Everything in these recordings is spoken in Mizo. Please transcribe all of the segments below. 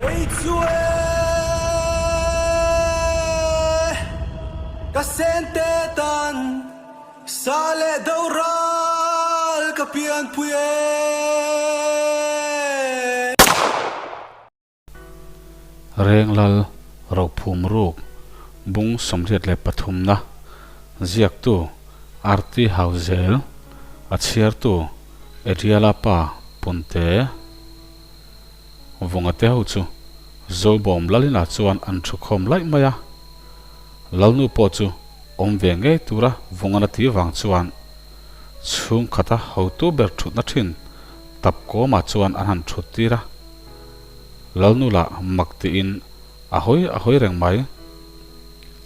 Kei chu e, ka sente tan sa leh do ral ka pianpui e. Renglal Rophum Ruk Bung 83 na ziaktu RT Hauzel a chhiartu Adriala pa Punte. Vunga te ho chu Zobawm Lalina chuan an thu khawm laih mai a, Lalnu pawh chu awm ve ngei tura Vungan a ti vang chuan chhungkhata hotu ber thutna thin Tapkawma chuan an han thut tir a. Lalnu lah mak tiin a hawi a hawi reng mai.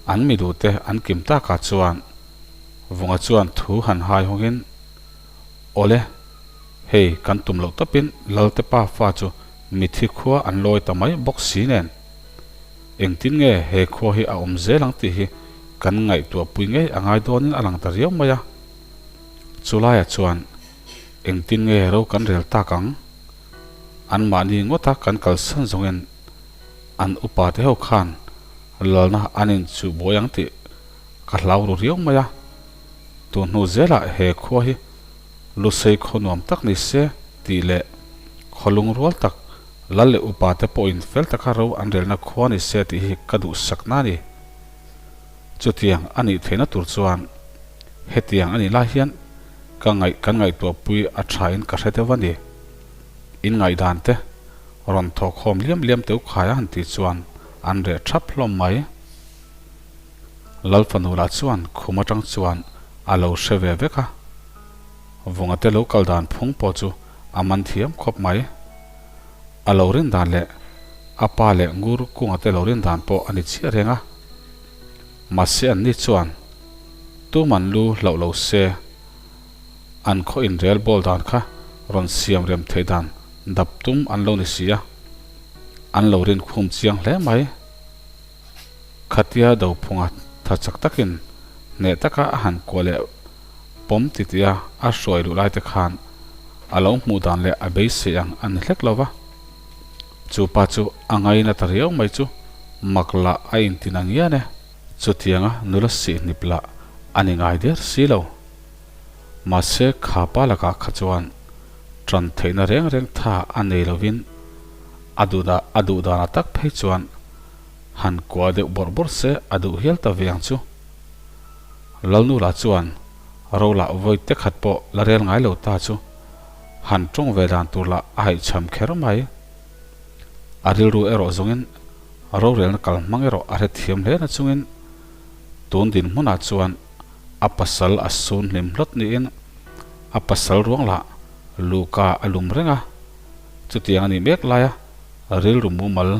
An mi duhte an kim takah chuan Vunga chuan thu han hai hawngin, Awle, Hei kan tum loh tawpin Lalte pa fa chu mithi khua an lawi ta mai bawk si nen. Engtin nge he khua hi a awm zel ang tih hi kan ngaihtuah pui ngei a ngai dawnin a lang ta riau mai a. Chulaiah chuan engtin nge ro kan rel tak ang? Anmahni ngawta kan kalsan zawngin an upa te ho khan lalna an inchuh buai ang tih ka hlau ru riau mai a. Tun hnu zelah he khua hi Lusei khaw nuam tak ni se tih leh khaw lungrual tak lal leh upa te pawhin fel taka ro an relna khua ni se tih hi ka duhsakna a ni. Chutiang a nih theihna tur chuan hetiang a nih lai hian ka ngaih kan ngaihtuahpui a thain ka hre deuh a ni. In ngaihdan te rawn thawhkhawm liam liam teuh khai a han tih chuan an reh thap hlawm mai. Lalfanu lah chuan khum atang chuan a lo hre ve vek a, Vunga te lo kal dan phung pawh chu a man thiam khawp mai. A lo rin dan leh a pa leh Ngur Kunga te lo rin dan pawh a ni chiah reng a. Mahse an ni chuan tuman lu hlauh lo se an khaw inrel bawl dan kha rawn siam rem theih dan dap tum an lo ni si a, an lo rin khum chiang hle mai. Khatia Dophunga tha chak takin hneh taka a han kuah leh pawm titih a, a hruai luh laite khan a lo hmuh dan leh a beisei ang a ni hlek lo va. Chu pa chu a ngaina ta riau mai chu mak lah a intin ang ngian e. Chutianga nula sihhnip lah a ni ngai der si lo. Mahse kha pa lakah kha chuan tan theihna reng reng tha a nei lovin a duhdah a duh danah tak phei chuan han kuah deuh bawrh bawrh se a duh hial ta ve ang chu. Lalnu lah chuan ro lah vawi te khat pawh la rel ngai lo ta chu han tawng ve dan tur lah a haihchham kher mai. A rilru erawh zawngin rorelna kal hmang erawh a hrethiam hle na chungin tun dinhmunah chuan a pasal a sun hlim hlawt niin a pasal ruang lah luhka a lum reng a, chutiang a nih mek laia rilru mumal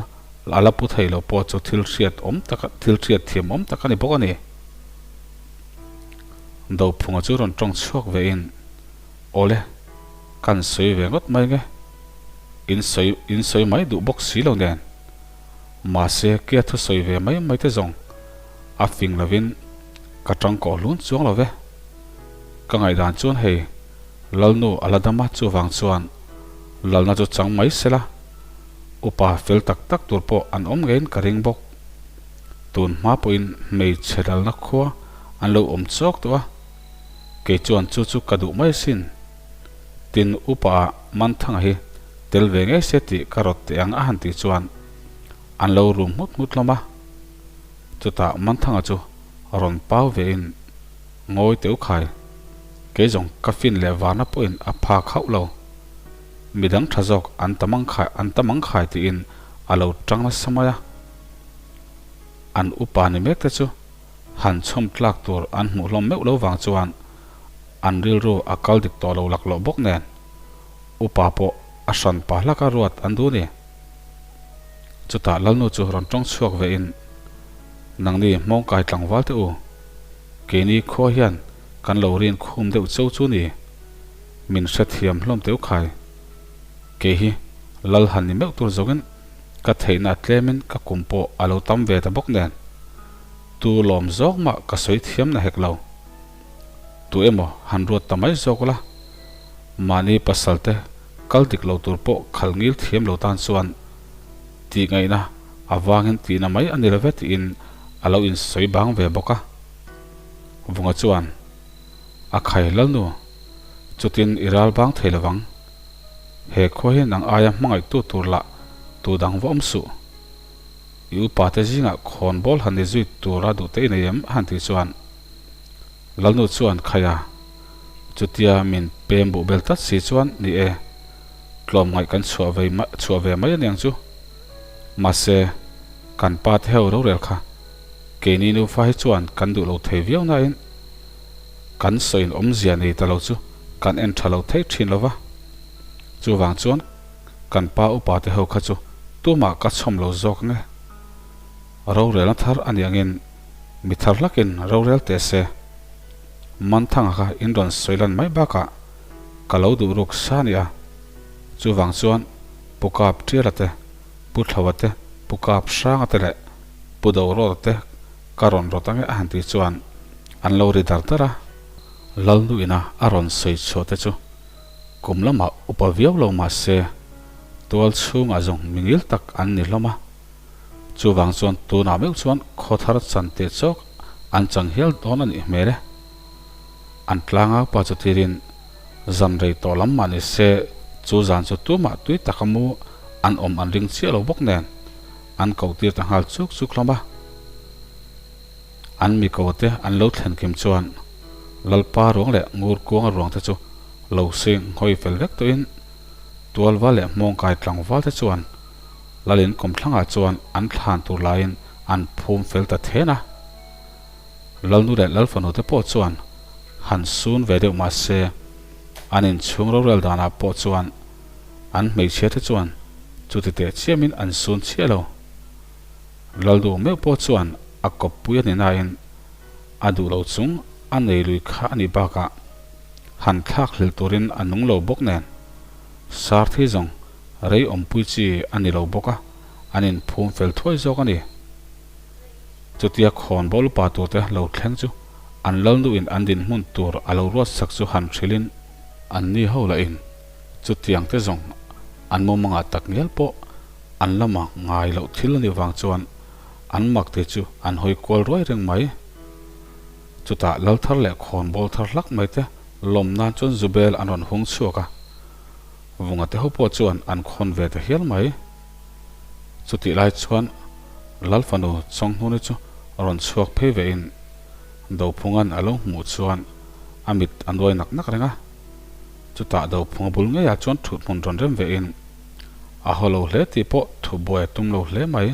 a la pu thei lo pawh chu thil hriat awm tak thil hriat thiam awm tak a ni bawk a ni. Dophunga chu rawn tawng chhuak ve in, Awle, kan sawi ve ngawt mai nge, in sawi in sawi mai duh bawk si lo nen. Mahse kia thu sawi ve mai mai te zawng a fing lovin ka tangkawh hlun chuang lo ve. Ka ngaihdan chuan hei Lalnu a la dam a chuvang chuan Lalna chu chang mai sela, upa fel tak tak tur pawh an awm ngeiin ka ring bawk. Tun hma pawhin hmeichhe lalna khua an lo awm chawk tawh a, kei chuan chu chu ka duh mai asin. Tin upa ah Manthanga hi tel ve ngei se tih ka rawt teh ang a han tih chuan an lo rum nghut nghut hlawm a. Chutah Manthanga chu rawn pau vein Ngawi teuh khai, kei zawng ka fin leh varna pawhin a phak hauh lo. Midang tha zawk an tam ang khai an tam ang khai tiin a lo tang nasa mai a. An upa ni mek te chu han chhawm tlak tur an hmuh hlawm meuh lo vang chuan an rilru a kal dik tawh lo laklawh bawk nen upa pawh a hran pa hlak a ruat an duh ni. Chutah Lalnu chu rawn tawng chhuak ve in Nangni hmawngkai tlangval te u, keini khua hian kan lo rin khum deuh cho chu ni. Min hrethiam hlawm teuh khai. Kei hi lal han ni meuh tur zawngin ka theihna a tlemin ka kum pawh a lo tam ve ta bawk nen. Tu lawm zawk mah ka sawi thiam na hek lo. Tu emaw han ruat ta mai zawk la, mahni pasal te kal dik lo tur pawh khal ngil thiam lo tan chuan. Tih ngaihna avangin tihna mai a ni lo ve tiin a lo insawi bang ve bawk a. Vunga chuan, A khai Lalnu, chutin i ral bang thei lovang. He khua hi nang aia hmangaihtu tur lah tu dang va awm suh. I upa te zingah khawnbawl han ni zui tura duh te i nei em? a han tih chuan Lalnu chuan Khaia, chutia min pem buh bel tlat si chuan ni e. Tlawmngaih kan chhuah ve chhuah ve mai aniang chu. Mahse, kan pa te ho rorel kha keini nufa hi chuan kan duh lo thei viau nain kan sawiin awmzia nei ta lo chu kan en tha lo thei thin lo va. Chuvang chuan kan pa upa te ho kha chu tumah ka chhawm lo zawk nge. Rorelna thar aniangin mi thar hlakin rorel teh se. Manthanga kha in rawn sawi lan mai bakah ka lo duh ruk sa nia. Chuvang chuan Pu Kap Tiala te, Pu Thloa te, Pu Kap Hranga te leh Pu Dorawta te ka rawn rawt ange a han tih chuan an lo ri dar dar a. Lalnu ina a rawn sawi chhuah te chu kum lamah upa viau lo mah se tual chhungah zawng mingil tak an ni hlawm a. Chuvang chuan tunah meuh chuan khawthar chan teh chawk an chang hial dawn a nih hmel e. An tlangau pa chu tirin zan rei tawh lam mah ni se chu zan chu tumah tui taka mu an awm an ring chiah lo bawk nen an ko tir ta nghal chuk chuk hlawm a. An mi ko te an lo thlen kim chuan Lalpa ruang leh Ngur kuanga ruang te chu lo sing hawi fel vek tawhin Tualva leh Hmawngkai tlangval te chuan Lalin kawmthlangah chuan an thlan tur laiin an phum fel ta then a. Lalnu leh Lalfanu te pawh chuan han sun ve deuh mah se, an inchhung rorel danah pawh chuan an hmeichhia te chuan chuti teh chiamin an sun chiah lo. Lalnu meuh pawh chuan a kawppui a ni nain a duh lo chung a nei lui kha a nih bakah han thlak hlel turin a nung lo bawk nen Sarthi zawng rei awmpui chi a ni lo bawk a, an inphum fel thuai zawk a ni. Chutia khawnbawl upa turte lo thleng chu an lalnuin an dinhmun tur a lo ruat sak chu han hrilhin an ni ho lahin chutiang te zawng an mumangah tak ngial pawh an lama ngai loh thil a nih vang chuan an mak te chu an hawi kual ruai reng mai. Chutah lal thar leh khawnbawl thar hlak mai te lawm nan chuan Zubel an rawn hung chhuak a. Vunga te ho pawh chuan an khawn ve ta hial mai. Chutih lai chuan Lal fanu Chawnghnuni chu rawn chhuak phei ve in Dophunga'n a lo hmuh chuan a mit a nuai nak nak reng a. Chutah Dophunga bul ngeiah chuan thuthmun rawn rem ve in a haw lo hle tih pawh thubuai a tum lo hle mai.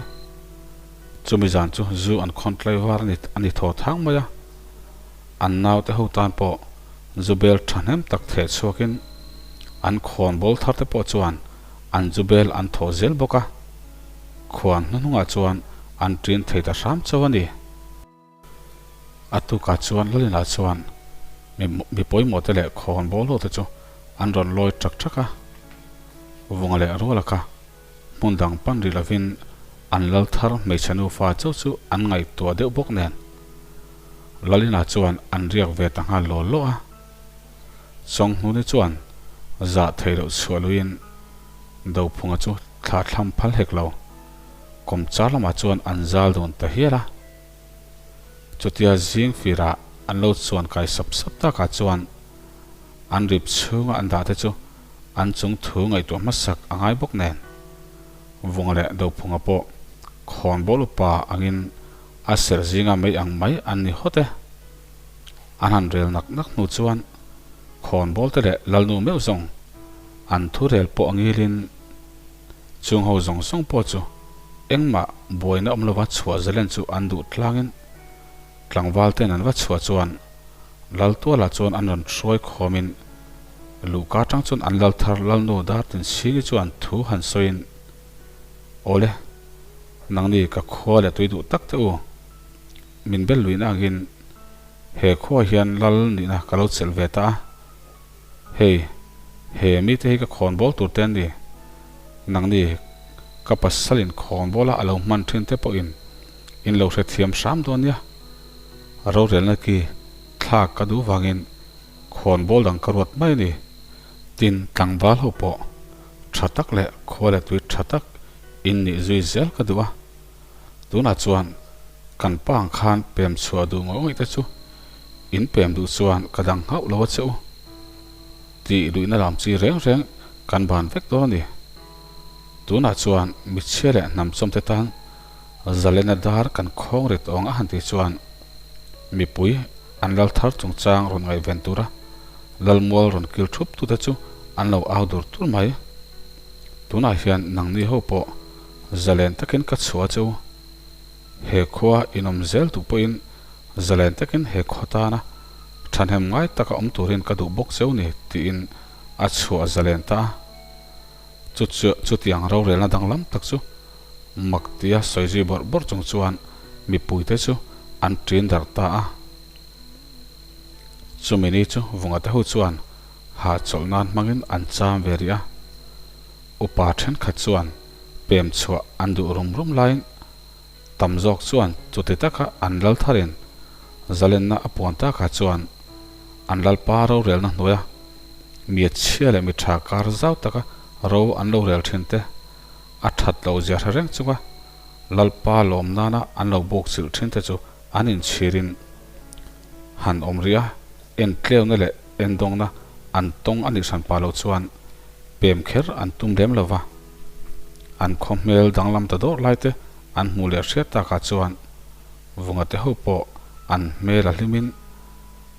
Chumi zan chu zu an khawn tlai var a ni thaw thang mai a. An naute ho tan pawh zu bel thahnem tak theh chhuakin an khawnbawl thar te pawh chuan an zu bel an thawh zel bawk a, khuan hnuhnungah chuan an ṭin thei ta hram chauh a ni. A tukah chuan Lalinah chuan mi mi pawimawh te leh khawnbawl ho te chu an rawn lawi ṭak ṭak a, Vunga leh Ruala kha hmun dang pan rih lovin an lal thar hmeichhe nufa chauh chu an ngaihtuah deuh bawk nen Lalina chuan an riak ve ta nghal law law a. Chawnghnuni chuan zah theih loh chhuah luiin Dophunga chu thlah thlam phal hek lo. Kawmchar lamah chuan an zal dun ta hial a. Chutia zing firah an lo chuan kai sap sap takah chuan an rip chhunga an dah te chu an chung thu ngaihtuah hmasak a ngai bawk nen Vunga leh Dophunga pawh khawnbawl upa angin A serh zinga mei ang mai an ni hawt e. An han rel nak nak hnu chuan khawnbawl te leh lalnu meuh zawng an thu rel pawh a ngilin chung ho zawng zawng pawh chu engmah buaina awm lova chhuah zalen chu an duh tlangin tlangval ten an va chhuah chuan Laltualah chuan an rawn hruai khawmin luhka atang chuan an lal thar lalnu Dartinchhingi chuan thu han sawiin Awle, nangni ka khua leh tui duh tak te u, min bel luihna angin he khua hian lal nihna ka lo chelh ve ta a, hei, he mite hi ka khawnbawl tur te an ni, nangni ka pasalin khawnbawla a lo hman thin te pawhin in lo hrethiam hram dawn nia, rorelna ki thlak ka duh vangin khawnbawl dang ka ruat mai a ni, tin tlangval ho pawh. Tha tak leh khua leh tui tha tak In nih zui zel ka duh a, tunah chuan kan pa ang khan pem chhuah duh ngawih ngawih te chu in pem duh chuan ka dang nghauh lo a che u. Tih luihna lam chi reng reng kan ban vek dawn a ni. Tunah chuan michhia leh hnam chawmte tan zalena dar kan khawng rit awng a han tih chuan mipui an lal thar chungchang rawn ngaihven tura lalmual rawn kil thup tute chu an lo au dur dur mai. Tunah hian nangni ho pawh zalen takin ka chhuah che u. He khua inawm zel duh pawhin zalen takin he khaw tana thahnem ngai taka awm turin ka duh bawk cheu ni tiin a chhuah zalen ta a. Chu chu chutiang rorelna danglam tak chu mak tia sawi zui bawrh bawrh chung chuan mipuite chu an ṭin darh ta a. Chumi ni chu Vungate ho chuan hahchawlh nan hmangin an cham ve rih a. Upa thenkhat chuan pem chhuah an duh rum rum laiin tam zawk chuan chuti taka an lal tharin zalenna a puan takah chuan an lalpa rorelna hnuaia mi chhia leh mi tha kar zau taka ro an lo rel thin te a that loh zia hre reng chunga lalpa lawm nana an lo buk chilh thin te chu an inchhirin han awm rih a, entleuna leh endawngna an tawng a nih hran pah loh chuan pem kher an tum lem lo va. An khaw hmel danglam ta dawrh lai te an hmuh leh hriat takah chuan Vunga te ho pawh an hmel a hlimin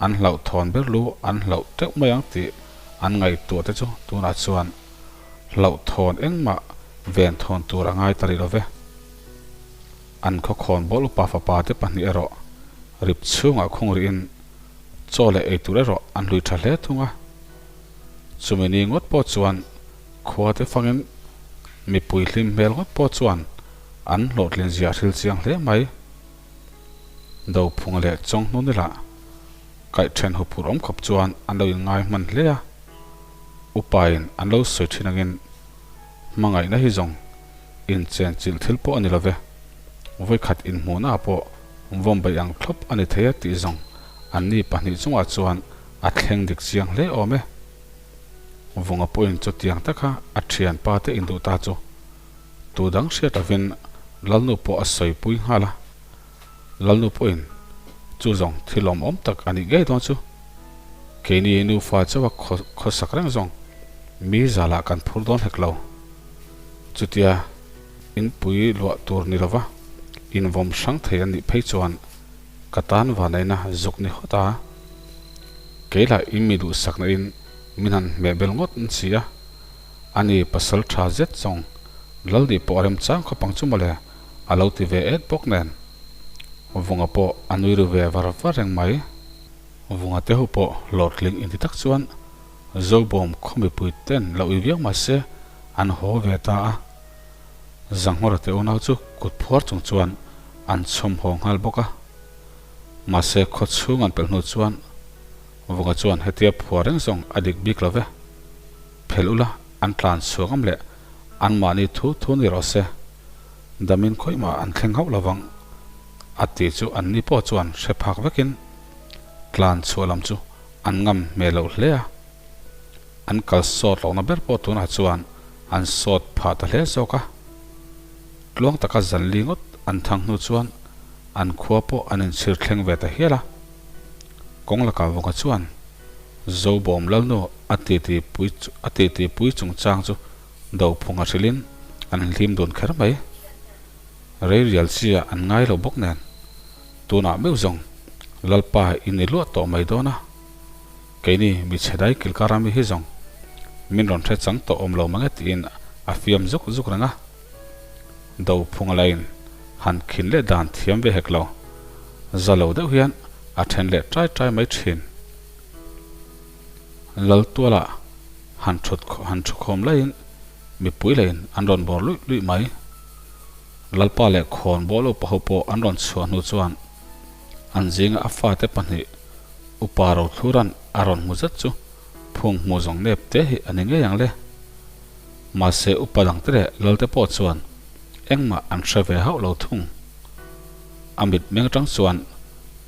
an hlauhthawn ber lu an hlauh teuh mai ang tih an ngaihtuah te chu tunah chuan hlauhthawn engmah venthawn tur a ngai ta rih lo ve. An khawkhawn bawl upa fapa te pahnih erawh rip chhungah khung rihin chaw leh ei tur erawh an hlui tha hle thung a. Chumi ni ngawt pawh chuan khua te fangin mipui hlim hmel ngawt pawh chuan an hlawhtlin zia a hril chiang hle mai. Dophunga leh Chawnghnuni lah kaihthen huphurh awm khawp chuan an lo inngai hman hle a. Upain an lo sawi thin angin hmangaihna hi zawng Inchen chilh thil pawh a ni love. Vawikhat inhmuhnaah pawh vawmbaih ang thlawp a ni thei a tih zawng anni pahnih chungah chuan a thleng dik chiang hle awm e. Vunga pawhin chutiang taka a thianpa te induh ta chu tu dang hriat lovin Lalnu pawh a sawipui nghal a. Lalnu pawhin chu zawng thil awmawm tak a nih ngei dawn chu. Keini nufa chauha khawsak reng zawng mi zalah kan phur dawn hek lo. Chutia inpui luah tur ni lova invawm hrang thei an nih phei chuan ka tan vanaina zuk ni hawt a. Kei lah in mi duhsakna in min han hmeh bel ngawt an si a. Ani pasal tha zet zawng Lalni pawh a remchang khawp ang chu mawle a lo ti ve et bawk nen. Vunga pawh a nui ru ve var var reng mai. Vunga te ho pawh hlawhtling inti tak chuan Zobawm khaw mipui ten lo ui viau mah se an haw ve ta a. Zanghawra te unau chu kut phuar chung chuan an chhawm haw nghal bawk a. Mahse khaw chhung an pelh hnu chuan Vunga chuan hetia phuar reng zawng a dik bik lo ve. Phelh ula an tlan chhuak ngam leh anmahni thu thu ni rawh se. Damin khawihmah an thleng hauh lovang a tih chu anni pawh chuan hre phak vekin tlan chhuah lam chu an ngam hmel loh hle a. An kal sawt lohna ber pawh tunah chuan an sawt phah ta hle zawk a. Tluang taka zan li ngawt an thang hnu chuan an khua pawh an inchhir thleng ve ta hial a. Kawng lakah Vawka chuan Zobawm Lalnu a titi pui a titi pui chungchang chu Dophunga hrilhin an hlim dun kher mai. Rei rial chi ah an ngai lo bawk nen tunah meuh zawng Lalpa in i luah tawh mai dawn a. Keini mi chhe dai kilkar ami hi zawng min rawn hre chang tawh awm lo mang e tiin a fiam zuk zuk reng a. Dophunga lain han khin leh dan thiam ve hek lo. Za lo deuh hian a then leh ṭai ṭai mai ṭhin. Laltuala han thut han thu khawm laiin mipui lain an rawn bawr luih luih mai. Lalpa leh khawnbawl upa ho pawh an rawn chhuah hnu chuan an zinga a fate pahnih upa Rothlura'n a rawn hmu zet chu phung hmu zawng nep te hi a ni ngei ang le. Mahse upa dangte leh Lalte pawh chuan engmah an hre ve hauh lo thung. A mitmeng atang chuan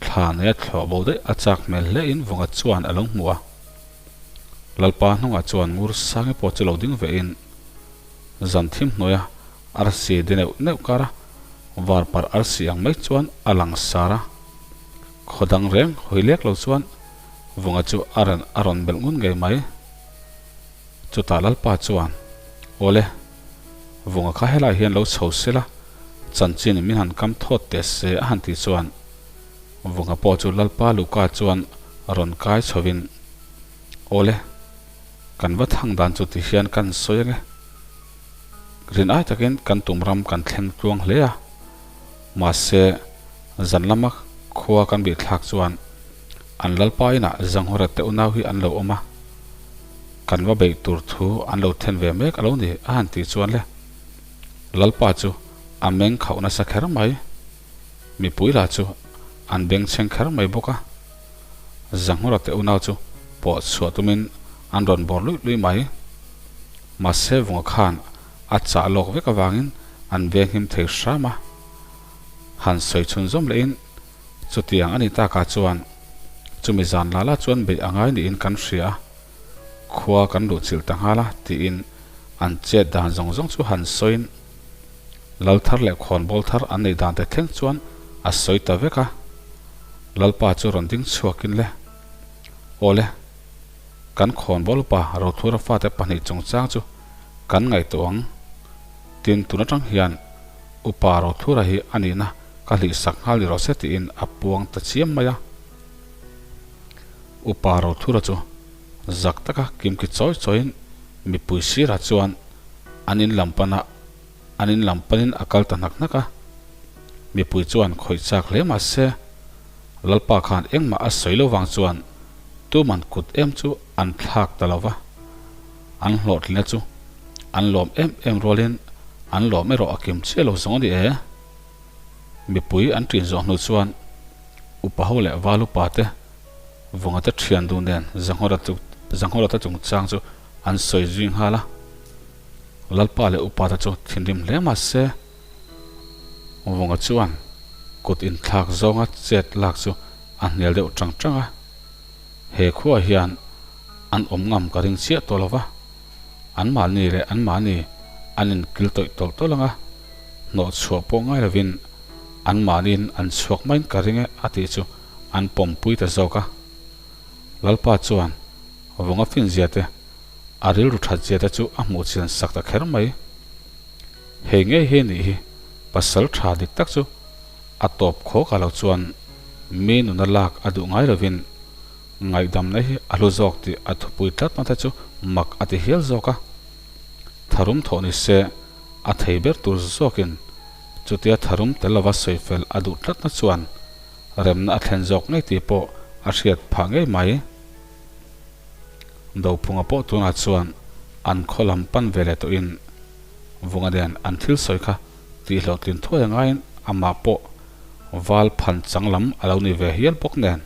thla neia thlawh bo daih a chak hmel hle in Vunga chuan a lo hmu a. Lalpa hnungah chuan ngur sangi pawh chu lo ding ve in zan thim hnuaia. Arsi de neuh neuh kar a, varparh arsi ang mai chuan a lang sar a. Khaw dang reng hawi lek lo chuan Vunga chu a rawn a rawn belh ngun ngei mai. Chutah Lalpa chuan, Awle, Vunga kha helai hian lo chho sela, chanchin min han kam thawt teh se a han tih chuan Vunga pawh chu Lalpa Luka chuan rawn kai chhovin, Awle, kan va thang dan chu ti hian kan sawi ange. Rin ai takin kan tum ram kan thleng tluang hle a, mahse zan lama khua kan bih thlak chuan an Lalpa inah Zanghawra te unau hi an lo awm a, kan va beih tur thu an lo then ve mek a lo ni a han tih chuan le Lalpa chu a meng khauh nasa kher mai. Mipui lah chu an bengchheng kher mai bawk a, Zanghawra te unau chu pawh chhuah tumin an rawn bawr luih luih mai. Mahse Vunga khan a chah lawk vek avangin an venghim thei hram a. Han sawi chhun zawm lehin chutiang a ni takah chuan chumi zan la la chuan beih a ngai niin kan hria a, khua kan luhchilh ta nghal a tiin an chet dan zawng zawng chu han sawiin Lal thar leh khawnbawl thar an neih dan te thleng chuan a sawi ta vek a. Lalpa chu rawn ding chhuakin le. Awle. Kan khawnbawl upa Rothura fate pahnih chungchang chu kan ngaihtuah ang. Tin, tun atang hian upa Rothura hi a nihna ka hlihsak nghal ni rawh se tiin a puang ta chiam mai a. Upa Rothura chu zak taka kimki chawi chawiin mipui sirah chuan an in lam pana an in lam panin a kal ta hnak hnak a. Mipui chuan khawih chak hle mah se, Lalpa khan engmah a sawi lo vang chuan tuman kut em chu an thlak ta lo va. An hlawhtlina chu an lawm em em rualin an lawm erawh a kim chiah lo zawng a ni e. Mipui an ṭin zawh hnu chuan upa ho leh val upa te vunga te ṭhian duh nen Zanghawrata chungchang chu an sawi zui nghal a. Lalpa leh upa te chu thinrim hle mah se, Vunga chuan kut inthlak zawnga chet lak chu a hnial deuh tang tang a. He khuaah hian an awm ngam ka ring chiah tawh lo va, anmahni leh anmahni an inkil tawih tawlh tawlh ang a, hnawh chhuah pawh ngai lovin anmahniin an chhuak maiin ka ring e a tih chu an pawmpui ta zawk a. Lalpa chuan Vunga finzia te a rilru that zia te chu a hmuh chian sak ta kher mai. Hei ngei hi nih hi pasal tha dik tak chu a tawp khawk ah lo chuan mi nuna lak a duh ngai lovin ngaihdamna hi a hlu zawk tih a thupui tlatna te chu mak a ti hial zawk a. Tharum thawh ni se a thei ber tur zawkin chutia tharum tel lova sawi fel a duh tlatna chuan remna a thlen zawk ngei tih pawh a hriat phah ngei mai. Dophunga pawh tunah chuan an khaw lam pan ve leh tawhin Vunga nen an thil sawi kha tih hlawhtlin thuai a ngaiin amah pawh val phan chang lam a lo ni ve hial bawk nen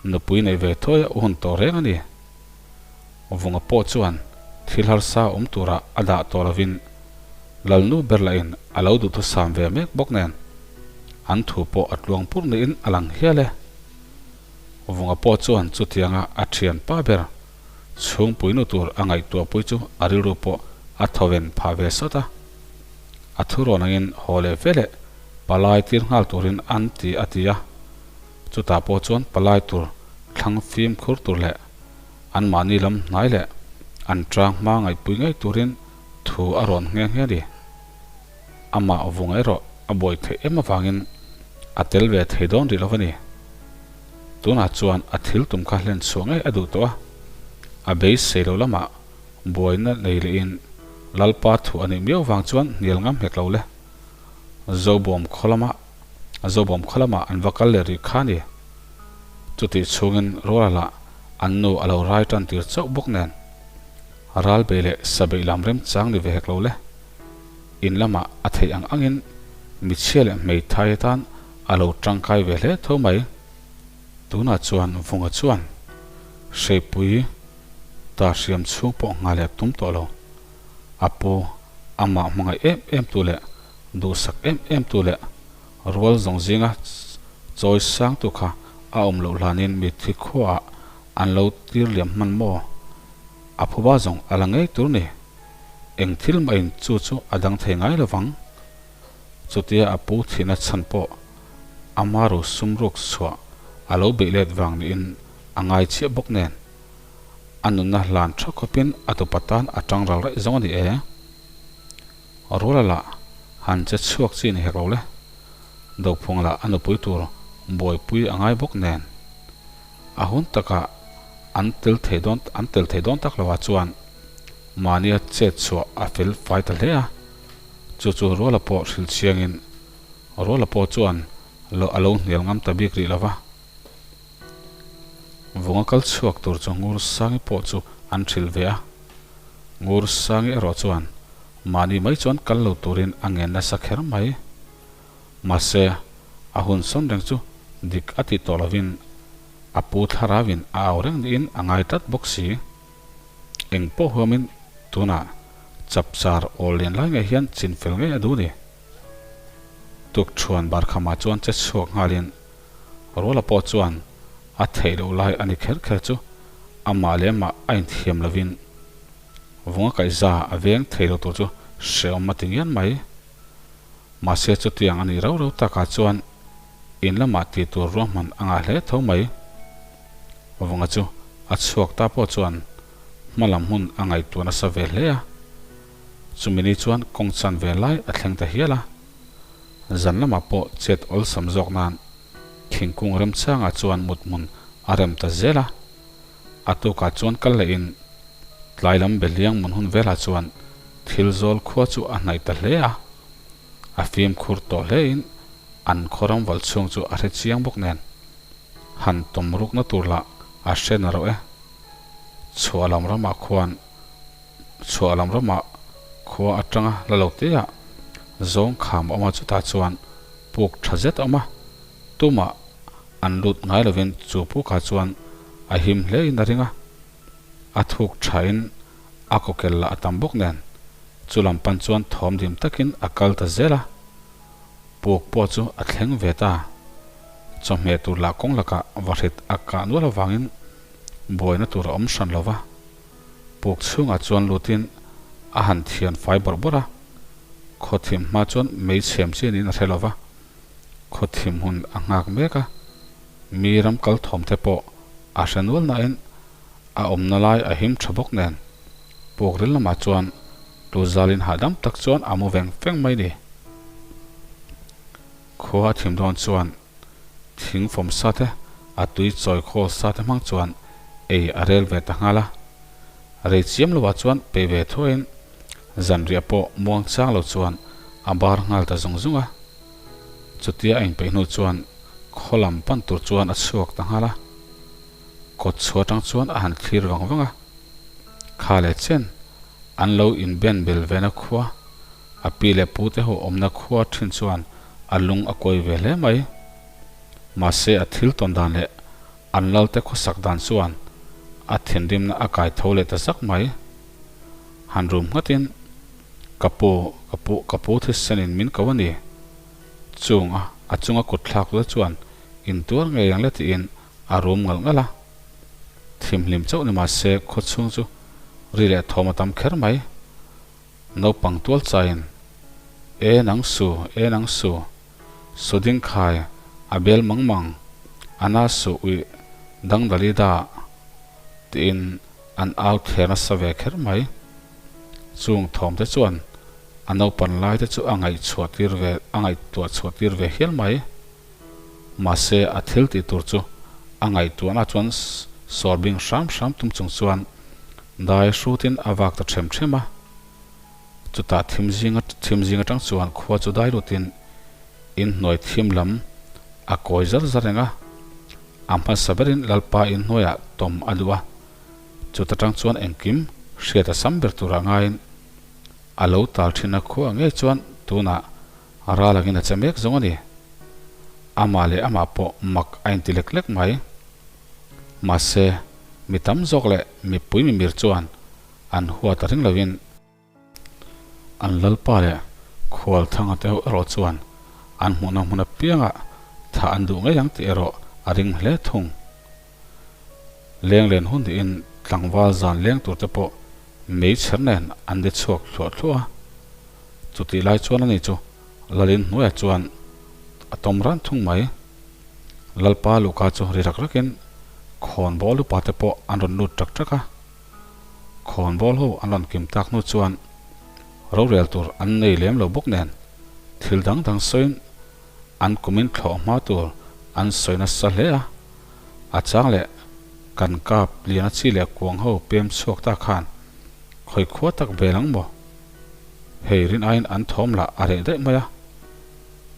nupui neih ve thuai a hun tawh reng a ni. Vunga pawh chuan thil harsa awm turah a dah tawh lovin Lalnu ber lahin a lo duhthusam ve mek bawk nen an thu pawh a tluang pur niin a lang hial e. Vunga pawh chuan chutianga a thian pa ber chhungpui nu tur a ngaihtuahpui chu a rilru pawh a thawven phah ve sawt a. A thurawn angin haw leh ve leh palai tir nghal turin an ti a ti a. Chutah pawh chuan palai tur thlang fimkhur tur leh anmahni lam hnai leh an tang hma ngaihpui ngei turin thu a rawn nghe nghe a ni. Amah vunga erawh a buai theih em avangin a tel ve thei dawn rih lo a ni. Tunah chuan a thil tum kha hlen chhuah ngei a duh tawh a, a beisei lo lamah buaina nei lehin Lalpa thu a nih miau vang chuan hnial ngam hek lo le. Zobawm khaw lama Zobawm khaw lamah an va kal leh rih kha a ni. Chutih chhungin Ruala lah an nu a lo rai tan tir chauh bawk nen Ralbei leh Sabeih lam remchang ni ve hek lo le. In lamah a theih ang angin michhia leh hmeithai atan a lo tangkai ve hle tho mai. Tunah chuan Vunga chuan hreipui ta hriam chhung pawh nghal leh tum tawh lo. A pu amah hmangaih em em tu leh duhsak em em tu leh rual zawng zinga chawi sang tu kha a awm loh hlanin mitthi khuaah an lo tir liam hman maw? A phuba zawng a la ngei tur ni. Eng thil mahin chu chu a dang thei ngai lo vang. Chutia a pu thihna chhan pawh ama ro sum ruk chhuah a lo beih let vang niin a ngai chiah bawk nen, a nunna hlan tha khawpin a tupa tan a tang ral raih zawng a ni e. Ruala lah han che chhuak chi ni hek lo le. Dophung lah a nupui tur buaipui a ngai bawk nen. A hun takah an tel thei dawn an tel thei dawn tak loah chuan mahnia chet chhuah a fel fai ta hle a. Chu chu Ruala pawh hrilh chiangin Ruala pawh chuan lo a lo hnial ngam ta bik rih lo va. Vunga kal chhuak tur chu Ngur Sangi pawh chu an hrilh ve a. Ngur Sangi erawh chuan mahni mai chuan kal lo turin a ngen nasa kher mai. Mahse, a hun sawn reng chu dik a tih tawh lovin a pu thlarauin a au reng niin a ngai tlat bawk si. Eng pawh huamin tunah chapchar awl lian lai ngei hian chin fel ngei a duh ni. Tukṭhuan barkhamah chuan che chhuak nghalin Ruala pawh chuan a theih loh lai a ni kher kher chu amah leh amah a inthiam lovin vunga kaihza a veng thei lo tur chu hrehawm a ti ngian mai. Mahse chutiang a nih rau rau takah chuan in lamah tih tur ruahman a ngah hle tho mai. Vunga chu a chhuak ta pawh chuan hma lam hmun a ngaihtuah nasa ve hle a, chumi ni chuan kawng chan ve lai a thleng ta hial a. Zan lamah pawh chet awlsam zawk nan thingkung remchangah chuan mut hmun a rem ta zel a. A tukah chuan kal lehin tlai lam behliang mun hun velah chuan thil zawl khua chu a hnaih ta hle a. A fimkhur tawh hlein an khaw ram valh chhung chu a hre chiang bawk nen han tawm rukna tur lah a hre na rawh e. Chhuah lam ramah khuan Chhuah lam ramah khua atanga la lo te ah zawng kham a awm a, chutah chuan puk tha zet a awm a, tumah an lut ngai lovin chu pukah chuan a him hle in a ring a, a thuk tha in a kawkel lah a tam bawk nen chu lam pan chuan thawm dim takin a kal ta zel a, puk pawh chu a thleng ve ta. Chawhmeh tur lah kawng lakah vahrit a kah nual avangin buaina tur a awm hran lo va. Puk chhungah chuan lutin a han thian fai bawrh bawrh a, khaw thim hma chuan mei chhem chi niin a hre lo va, khaw thim hun a nghak mek a, mi ram kal thawm te pawh a hre nual nain a awmna lai a him tha bawk nen puk ril lamah chuan tu zalin hahdam tak chuan a mu veng feng mai ni. Khua a thim dawn chuan Thing fawm sa te, a tui chawi khawl sa te hmang chuan ei a rel ve ta nghal a. Rei chiam lo ah chuan pe ve thuaiin zanriah pawh muang chang lo chuan a bar nghal ta zung zung a. Chutia a inpeih hnu chuan khaw lam pan tur chuan a chhuak ta nghal a. Kawt chhuah atang chuan a han thlir vang vang a. Kha leh chen an lo inben bel ve na khua A pi leh pu te ho awmna khua thin chuan a lung a kawi ve hle mai. Mahse a thil tawn dan leh an lalte khawsak dan chuan a thinrimna a kai tho leh ta zak mai. Han rum nghatin, Ka pu, ka pu, ka pu thisenin min ko a ni. Chung a, a chunga kut thlak vel chuan intuar ngei ang le tiin a rum ngalh ngalh a. Thimhlim chauh ni mahse khawchhung chu ri leh thawm a tam kher mai. Naupang tual chaiin, E nang su, e nang su, su ding khai, a bel mang mang, a na su uih dangdali da, tiin an au thler nasa ve kher mai. Chung thawm te chuan a naupan lai te chu a ngaihchhuah tir ve, a ngaihtuah chhuah tir ve hial mai. Mahse a thil tih tur chu a ngaihtuahna chuan sawr bing hram hram tum chung chuan dai hrutin a vak ta ṭhem ṭhem a. Chutah thim zinga thim zing aṭang chuan khua chu dai lutin inhnuai thim lam a kawi zar zar reng a. A hmasa berin Lalpa inhnuaiah tawm a duh a, chuta ṭang chuan engkim hriat a sam ber turah ngaiin a lo tal ṭhin a khua ngei chuan tunah A ral angin a che mek zawng a ni. Amah leh amah pawh mak a inti lek lek mai. Mahse, mi tam zawk leh mipui mimir chuan an huat a ring lovin, an lalpa leh khualthanga te ho erawh chuan an hmuhna hmun apiangah thah an duh ngei ang tih erawh a ring hle thung. Lenglen hun niin tlangval zan leng tur te pawh. Meichher nen an de chhuak thluah thluah a. Chutih lai chuan ani chu Lalin hnuaiah chuan a tawm ran thung mai. Lalpa luhka chu ri rak rakin khawnbawl upa te pawh an rawn lut ṭak ṭak a. Khawnbawl ho an rawn kim tak hnu chuan rorel tur an nei lem lo bawk nen thil dang dang sawiin an kumin thlawh hma tur an sawi nasa hle a. A chang leh kan kap lian a chi leh kuang ho pem chhuak ta khan khawi khua tak vel ang maw? Hei rin aiin an thawm lah a reh daih mai a.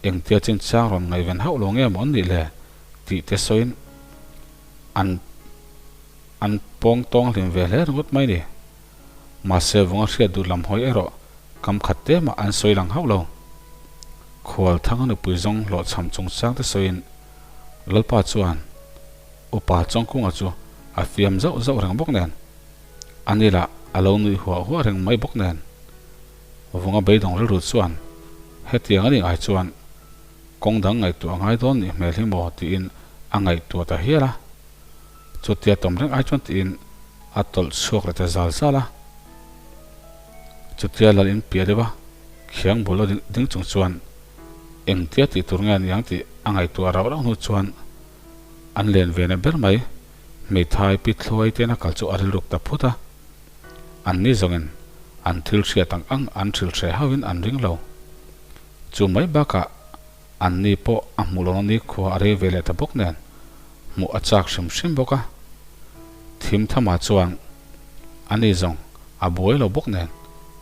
Engtia chinchang rawn ngaihven hauh lo nge maw an nih le? tih te sawiin an an pawng tawng hlim ve hle ringawt mai ni. Mahse vunga hriat duh lam hawi erawh kam khat te mah an sawi lang hauh lo. Khual thanga nupui zawng hlawhchham chungchang te sawiin Lalpa chuan Upa Chawngkunga chu a fiam zauh zauh reng bawk nen, ani lah a lo nuih huah huah reng mai bawk nen. Vunga beidawng rilru chuan hetiang a nih ai chuan kawng dang ngaihtuah a ngai dawn nih hmel hi maw tiin a ngaihtuah ta hial a. Chutia tawm reng ai chuan tiin a tawlh chhuak leh ta zal zal a. Chutia lal in piah deuh a khiang bul a ding chung chuan engtia tih tur nge a ni ang tih a ngaihtuah rauh rauh hnu chuan an len ve na ber mai. Hmeithai pi thluai ten a kal chu a rilruk ta phut a. An ni zawngin an thil hriat ang ang an thil hre hauhin an ring lo. Chu mai bakah an ni pawh a hmuh lohna ni khua a rei ve leh ta bawk nen hmuh a chak hrim hrim bawk a. Thim thama chuan a ni zawng a buai lo bawk nen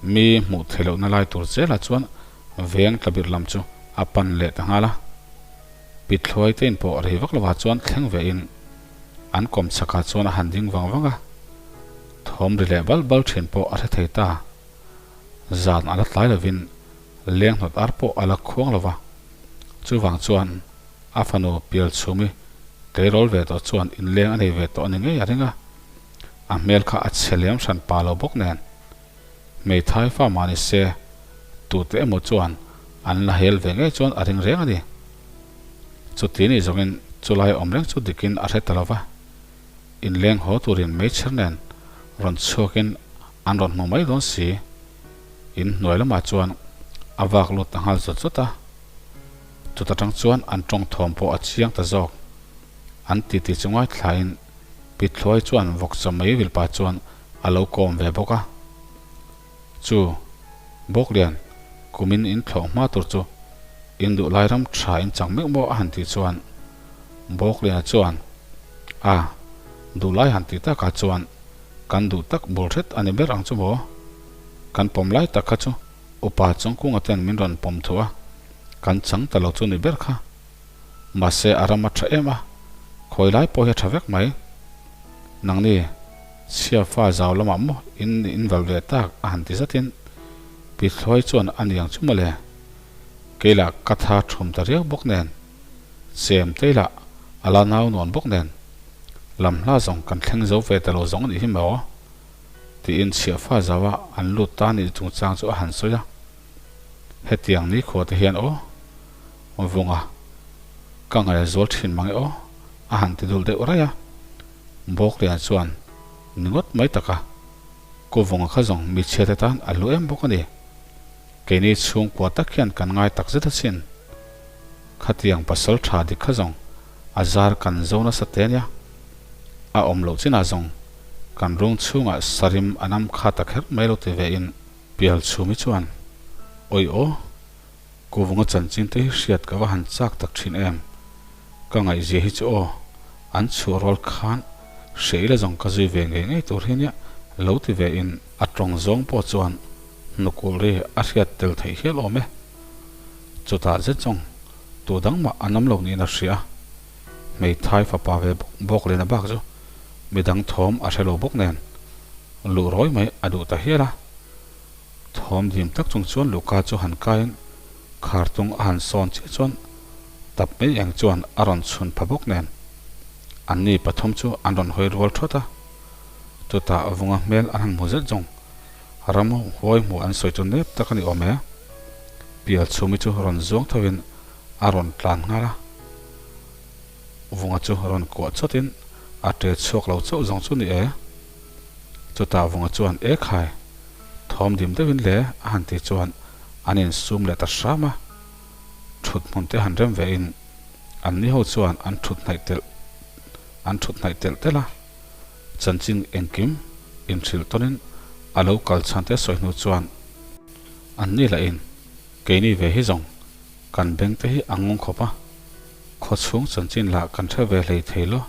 mi hmuh theih lohna lai tur zelah chuan veng tlabirh lam chu a pan leh ta nghal a. Pithlawi te in pawh rei vak lovah chuan thleng ve in an kawm chhakah chuan a han ding vang vang a, thawm ri leh bal bal thin pawh a hre thei ta. Zan a la tlai lovin leng hnawt ar pawh a la khuang lo va, chuvang chuan a fanu Pialchhumi tleirawl ve tawh chuan inleng a nei ve tawh a ni ngei a ring a, a hmel kha a chhe lem hran pa lo bawk nen. Hmeithai fa mah ni se, tute emaw chuan an la hel ve ngei chuan a ring reng a ni. Chuti nih zawngin chulai awm reng chu dikin a hre ta lo va, inleng haw turin meichher nen rawn chhuakin an rawn hmu mai dawn si. In hnuai lamah chuan a vak lut ta nghal zawt zawt a, chuta tang chuan an tawng thawm pawh a chiang ta zawk. An titi chu ngaithlain Pithluai chuan vawkchaw mai vilpa chuan a lo kawm ve bawk a. Chu Bawklian, kumin in thlawh hma tur chu in duh lai ram tha in chang meuh maw a han tih chuan Bawkliana chuan, A, duh lai han tih takah chuan kan duh tak bul hret a ni ber ang chu maw? Kan pawm lai tak kha chu upa Chawngkunga ten min rawn pawm thuh a, kan chang ta lo chu ni ber kha. Mahse a ram a tha em a, khawi lai pawh hi a tha vek mai. Nangni, chhia fa zau lamah maw in in val ve tak a han ti zatin Pithlawi chuan a niang chu mawle. Kei lah ka tha thum ta riau bawk nen, chem tei lah a la nau nuan bawk nen, lam hla zawng kan thleng zo ve ta lo zawng a nih hi maw? tiin chhia fa zau a an lut ta nih chungchang chu a han sawi a. Hetiang nikhua te hian aw vunga ka ngaih zual thin mang e aw a han ti dul deuh raih a. Bawklian chuan ni ngawt mai taka Ku vunga kha zawng michhia te tan a hlu em bawk a ni. Keini chhungkua tak hian kan ngai tak zet asin. Khatiang pasal tha dik kha zawng a zar kan zo nasa te ania. A awm loh chinah zawng kan rung chhungah sarim a nam kha ta kher mai lo ti ve in Pialchhumi chuan, Awi aw, Kuvunga chanchin te hi hriat ka va han chak tak thin em? Ka ngaihzia hi chu aw, an chhuah rual khan hria ila zawng ka zui ve ngei ngei tur hi nia lo ti ve in a tawng zawng pawh chuan hnukul ri a hriat tel theih hial awm e. Chutah zet zawng tu dang mah an awm lo niin a hria. Hmeithai fapa ve bawk lehna bak chu midang thawm a hre lo bawk nen luh rawi mai a duh ta hial a. Thawm dim tak chung chuan Luka chu han kaiin khartung a han sawn chiah chuan tap mai eng chuan a rawn chhun pha bawk nen anni pathum chu an rawn hawi rual thawt a. Chutah vunga hmel an han hmu zet zawng ram huai hmuh an sawi chu nep tak a ni awm e. Pialchhumi chu rawn zuang thovin a rawn tlan nghal a. Vunga chu rawn kuah chawtin a ṭe chhuak lo chauh zawng chu ni e. Chutah Vunga chuan, E khai, thawm dim deuhin le a han tih chuan an insum leh ta hram a. Thut hmun te han rem ve in an ni ho chuan an thut hnaih telh an thut hnaih telh telh a. Chanchin engkim inhrilh tawnin a lo kal chhan te sawi hnu chuan an ni lah in keini ve hi zawng kan beng te hi a ngawng khawp a, khaw chhung chanchin lah kan hre ve hlei thei lo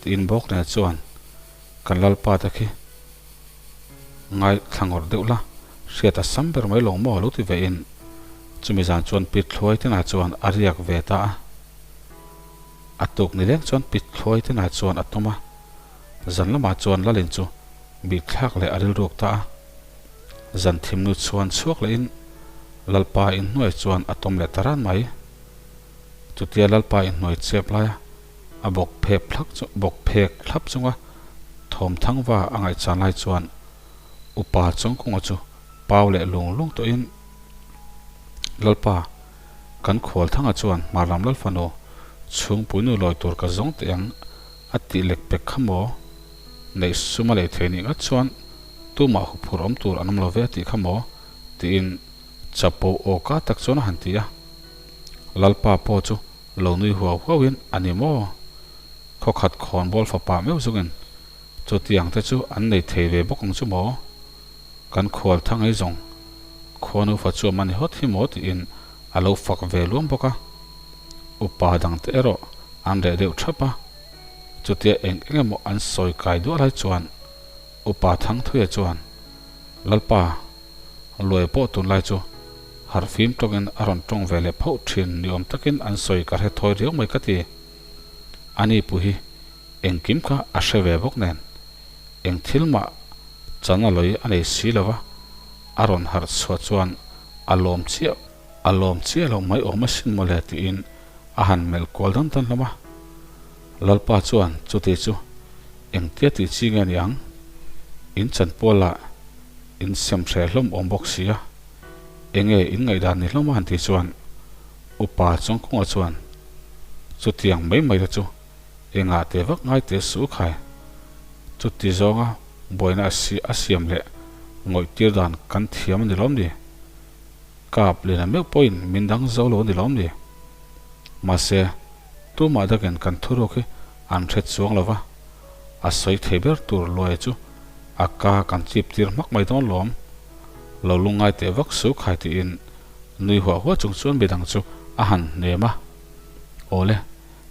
tiin bawk nen chuan kan lalpa te khi ngai thla ngawrh deuh la, hriat a sam ber mai lawng maw lo ti ve in chumi zan chuan Pit Thluai te nah chuan a riak ve ta a. A tuk ni leng chuan Pit Thluai te nah chuan a tum a, zan lamah chuan Lalin chu bih thlak leh a rilruk ta a. Zan thimnu chuan chhuak leh in Lalpa inhnuai chuan a tawm leh ta ran mai. Chutia Lalpa inhnuai chep laia a bawk phek thlap chu bawk phek thlap chunga thawm thangva a ngaihchan lai chuan upa Chawngkunga chu pau leh lung lung tawhin Lalpa kan khual thanga chuan Hmarlam Lalfanu chhungpuinu lawi tur ka zawng teh ang a tih lek pek kha maw? Neih sum a lei thei nih ngat chuan tumah huphurh awm tur an awm lo ve a tih kha maw? tiin chapo awka tak chuan a han ti a. Lalpa pawh chu lo nui huau huauin a ni maw? Khawkhat khawnbawl fapa meuh zungin chutiang te chu an nei thei ve bawk ang chu maw? Kan khual tha ngei zawng khua nufa chuam a ni hawt hi maw tiin a lo fak ve luam bawk a. Upa dangte erawh an reh deuh thap a, chutia eng eng emaw an sawi kai duah lai chuan Upa Thangthuia chuan, Lalpa, Luai pawh tunlai chu harhfim tawngin a rawn tawng ve leh phauh thin ni awm takin an sawi ka hre thawi riau mai ka ti. Ani pu hi engkim kha a hre ve bawk nen eng thil mah chan a lawi a nei si lo va, a rawn harh chhuah chuan a lawm chiah a lawm chiah loh mai awm asin mawle tiin a han melh kual dan dan hlawm a. Lalpa chuan chuti chu engtia tih chi nge ni ang? In chanpualah in sem hreh hlawm awm bawk si a, enge in ngaihdan ni hlawm a han tih chuan Upa Chawngkunga chuan chutiang mai mai te chu engah teh vak ngai teh suh khai. Chuti zawnga buaina a siam leh ngawih tir dan kan thiam a ni lawm ni? Kap lena meuh pawhin min dang zo lo a ni lawm ni? Mahse, tumah dakin kan thuruk hi an hre chuang lo va, a sawi thei ber tur luai chu a ka kan chip tir hmak mai dawn lawm. Lo lungngai teh vak su khai tiin nui huah huah chung chuan midang chu a han hnem a. Awle,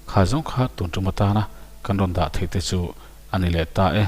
kha zawng kha tun tum atana kan rawn dah theih te chu a ni leh ta e.